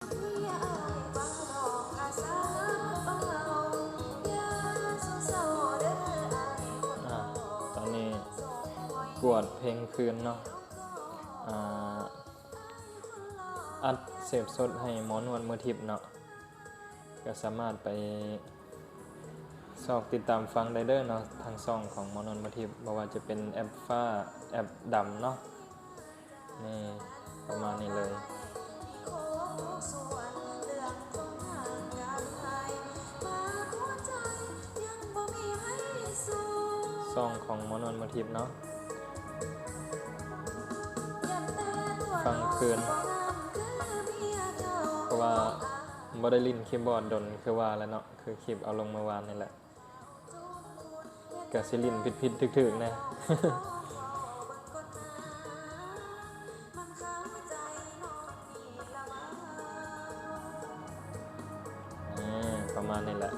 ອ່າ ຕອນນີ້ກວດເພງຄືນເນາະ ອ່າ ອັດເສບສົດໃຫ້ໝໍນວດມືທິບເນາະ ກໍສາມາດໄປຊອກຕິດຕາມຟັງໄດ້ເດີເນາະ ທາງຊ່ອງຂອງໝໍນວດມືທິບ ບໍ່ວ່າຈະເປັນແອັບຟ້າ ແອັບດຳເນາະ ນີ້ ປະມານນີ້ເລີຍ. ຊ່ອງຂອງໝໍນວດມະທິບເນາະ ຟັງຄືນ ເພາະວ່າບໍ່ໄດ້ຫຼິ້ນຄີບອດດົນ ຄືວ່າແຫຼະເນາະ ຄືຄລິບເອົາລົງມື້ວານນີ້ແຫຼະ. ກະຊິຫຼິ້ນຜິດໆຖືກໆແດ່ ເອີ ປະມານນີ້ແຫຼະ.